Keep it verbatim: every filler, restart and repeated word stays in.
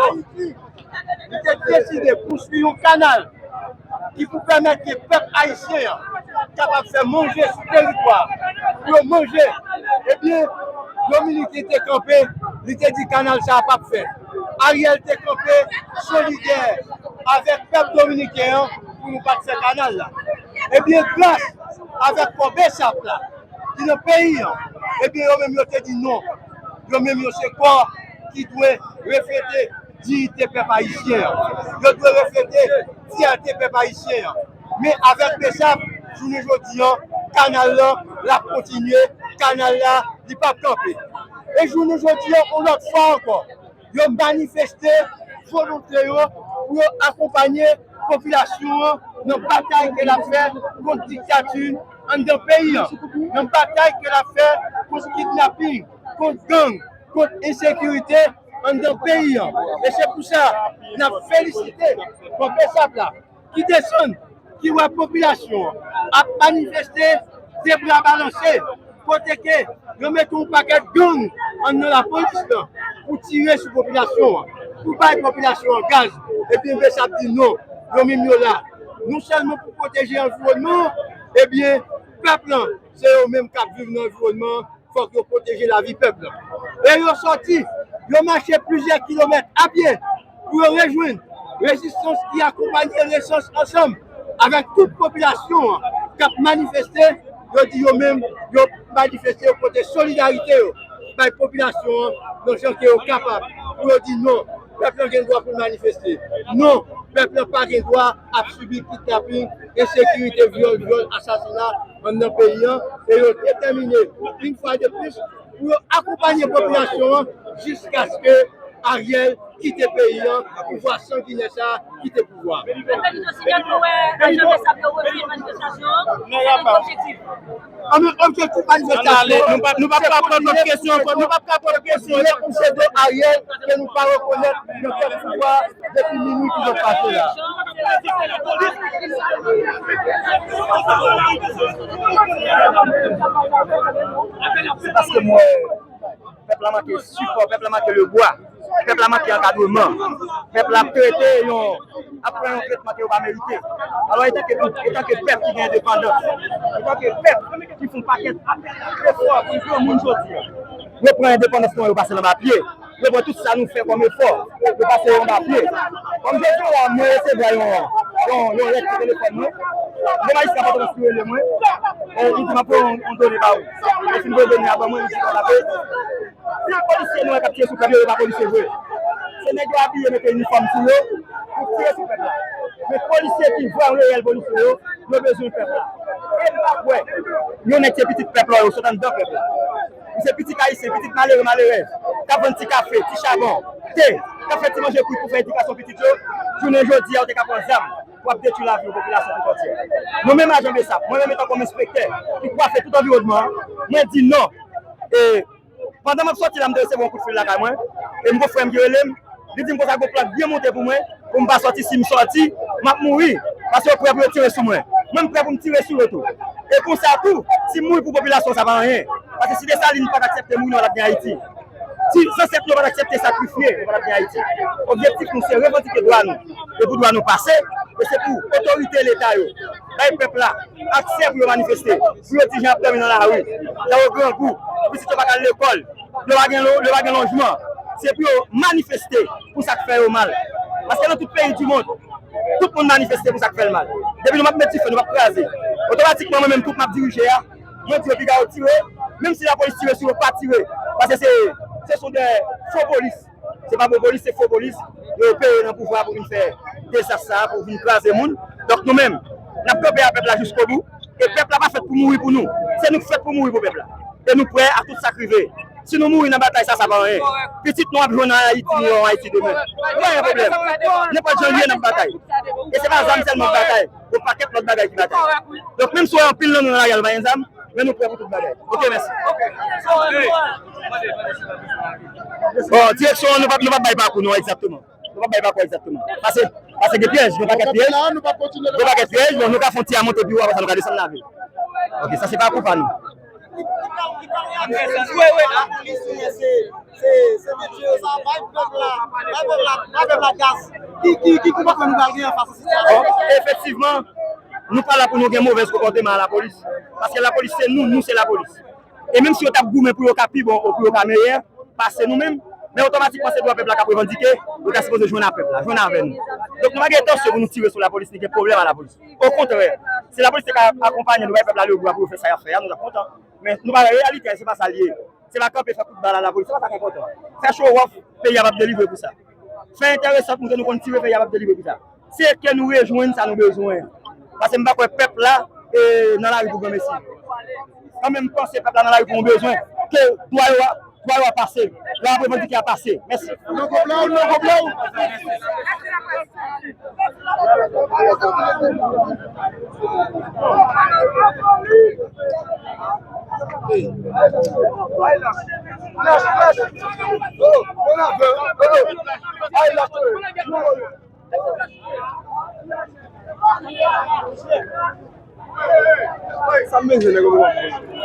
Ayiti, li te deside konstwi yon kanal ki pou pèmèt ke pèp ayisyen an kapab fè manje sou teritwa, pou yo manje. Ebyen, Dominiken te kanpe, li te di kanal sa a p ap fèt. Ariel te kanpe solidè avèk pèp dominiken an pou nou pa t fè kanal la. Ebyen, gras avèk kò Besap la ki nan peyi an, ebyen, yo menm yo te di non. Yo menm yo se kò ki dwe reflete diyite pèp ayisyen an. Yo dwe reflete fyète pèp ayisyen an. Men avèk Besap, jounen jodi an, kanal lan, l ap kontinye, kanal la, li p ap kanpe. E jounen jodi an, yon lòt fwa ankò, yo manifeste volonte yo pou yo akonpanye popilasyon an nan batay ke l ap fè kont diktati anndan peyi an, nan batay ke l ap fè kont kidnaping, kont gang, kont ensekirite anndan peyi an. E se pou sa, n ap felisite kò Besap la ki desann, ki wè popilasyon an ap manifeste, de bra balanse, kote ke yo mete yon pakèt gang anndan lapolis lan pou tire sou popilasyon an, pou bay popilasyon an gaz. Ebyen, Besap di non, yo menm yo la. Non sèlman pou pwoteje anviwònman an, ebyen, pèp lan, se yo menm k ap viv nan anviwònman an, fòk yo pwoteje lavi pèp la. E yo sòti, yo mache plizyè kilomèt a pye pou yo rejwenn rezistans ki akonpanye Rezistans Ansanm avèk tout popilasyon an k ap manifeste. Yo di yo menm, yo manifeste, yo pote solidarite yo bay popilasyon an nan jan ke yo kapab. Pou yo di non, pèp lan gen dwa pou l manifeste. Non, pèp lan pa gen dwa ap sibi kidnaping, ensekirite, vyòl, vyòl, asasina anndan peyi an, e yo detèmine, yon fwa de plis, pou yo akonpanye popilasyon an jiskaske Ariel kite peyi an, pouvwa sanginè sa a kite pouvwa. Fè nou tou sinyal pou wè ajan Besap yo rejwenn manifestasyon an, se menm objektif. An men objektif manifestasyon an, nou p ap ka pran lòt kesyon ankò, nou p ap ka pran lòt kesyon. Pou se do Ariel ke nou pa rekonèt nan tèt pouvwa depi minui ki sot pase la. Se paske m wè pèp la manke sipò, pèp la manke lebwa, pèp la manke ankadreman, pèp la ap trete yon, ap pran yon tretman ke yo pa merite. Alò, etanke, etanke pèp ki gen endepandans, etanke pèp ki fè yon pakèt efò pou granmoun jodi a, yo pran endepandans nou an, yo pase l anba pye. Yo pran tout sa nou fè kòm efò, yo pase yo anba pye. Kòm jodi a, mwen resevwa yon, yon, yon lèt sou telefòn mwen. Yon majistra Pòtoprens ki rele mwen. E li di m ap voye yon, yon done ba ou. Li fin voye done a ban mwen, li di konsa ke se polisye nou wè k ap tire sou pèp yo, yo pa polisye vre. Se nèg yo abiye, mete inifòm sou yo pou tire sou pèp la. Men polisye ki vrè reyèl polisye yo, yo bezwen pèp la. E m pa kwè yon nèg se pitit pèp la, yo sot anndan pèp la. Ou se pitit ayisyen, pitit malere, malerèz, k ap vann ti kafe, ti chabon, te, k ap fè ti manje kwit pou fè edikasyon pitit yo. Jounen jodi a, ou te ka pran zam pou ap detwi lavi yon popilasyon tout antyè. Nou menm ajan Besap, mwen menm etan kòm enspektè ki kwafe tout anviwònman an, mwen di non. E pandan m ap sòti la, m te resevwa yon kout fil lakay mwen, e m gon frè m ki rele m, li di m konsa gon plat byen monte pou mwen, pou m pa sòti, si m sòti, m ap mouri, paske yo prè pou yo tire sou mwen. Mwen, m prè pou m tire sou yo tou. E konsa tou, si m mouri pou popilasyon, sa pa anyen. Paske si Desalin pa t aksepte mouri, nou pa t ap gen Ayiti. Si zansèt nou pa t aksepte sakrifye, nou pa t ap gen Ayiti. Objektif nou, se revandike dwa nou. E pou dwa nou pase, e se pou otorite Leta yo bay pèp la aksè pou yo manifeste, pou yo di jan y ap dòmi nan lari, jan yo grangou, pitit yo pa ka al lekòl, yo pa gen lo-, yo pa gen lojman. Se pou yo manifeste pou sa k fè yo mal. Paske nan tout peyi di mond, tout moun manifeste pou sa k fè l mal. Depi nou p ap met dife, nou p ap kraze. Otomatikman, mwen menm, twoup m ap dirije a, mwen di yo piga yo tire, menm si lapolis tire sou yo, pa tire. Paske se, se son de fo polis. Se pa bon polis, se fo polis. Yo peye nan pouvwa pou vin fè dezas sa a, pou vin kraze moun. Donk nou menm, n ap kanpe a pèp la jiskobou. E pèp la pa fèt pou mouri pou nou. Se nou k fèt pou mouri pou pèp la. E nou prè a tout sa k rive. Si nou mouri nan batay sa, sa pa anyen. Pitit nou ap jwenn an Ayiti, nou an Ayiti demen. Pa gen pwoblèm. Nenpòt jan l ye, n ap batay. E se pa zam sèlman k batay. Gon pakèt lòt bagay ki batay. Donk menm si w wè anpil nan nou nan lari a, nou pa gen zam, men nou prè pou tout bagay. Oke, mèsi. Bon, direksyon an, nou p ap, nou p ap bay pakou nou egzakteman. Nou p ap bay pakou egzakteman. Pase, Paske gen pyèj, gen pakèt pyèj. Gen pakèt pyèj, bon, nou ka fè yon ti a monte pi wo, apre sa nou ka desann lave. Ok, sa se pa kou pa nou. Bon, efektivman, nou pa la pou nou gen movèz konpòteman a lapolis. Paske lapolis se nou, nou se lapolis. E menm si yo t ap goumen pou yo ka pi bon ou pou yo ka meyè pase nou menm, men otomatikman se dwa pèp la k ap revandike, yo ta sipoze jwenn a pèp la, jwenn avè nou. Donk nou pa gen entansyon pou nou tire sou lapolis, ni gen pwoblèm a lapolis. Okontrè, si lapolis te ka akonpanye nou, bay pèp la levwa pou yo fè sa y ap fè a, nou t ap kontan. Men nou pa wè reyalite a, se pa sa l ye. Se pa kanpe fè kout bal a lapolis, se pa sa k enpòtan. Fè show off, peyi a p ap delivre pou sa. Fè enteresan pou nou ke nou konn tire, peyi a p ap delivre pou sa. Se ke nou rejwenn sa nou bezwen. Paske m pa kwè pèp la e, nan lari pou granmesi. Kanmenm, m panse pèp la nan lari pou yon bezwen, ke dwa yo a, dwa yo a pase, lè y ap revandike a pase. Mèsi. Non konpla w, non konpla w. Sa m bezwen, nèg yo.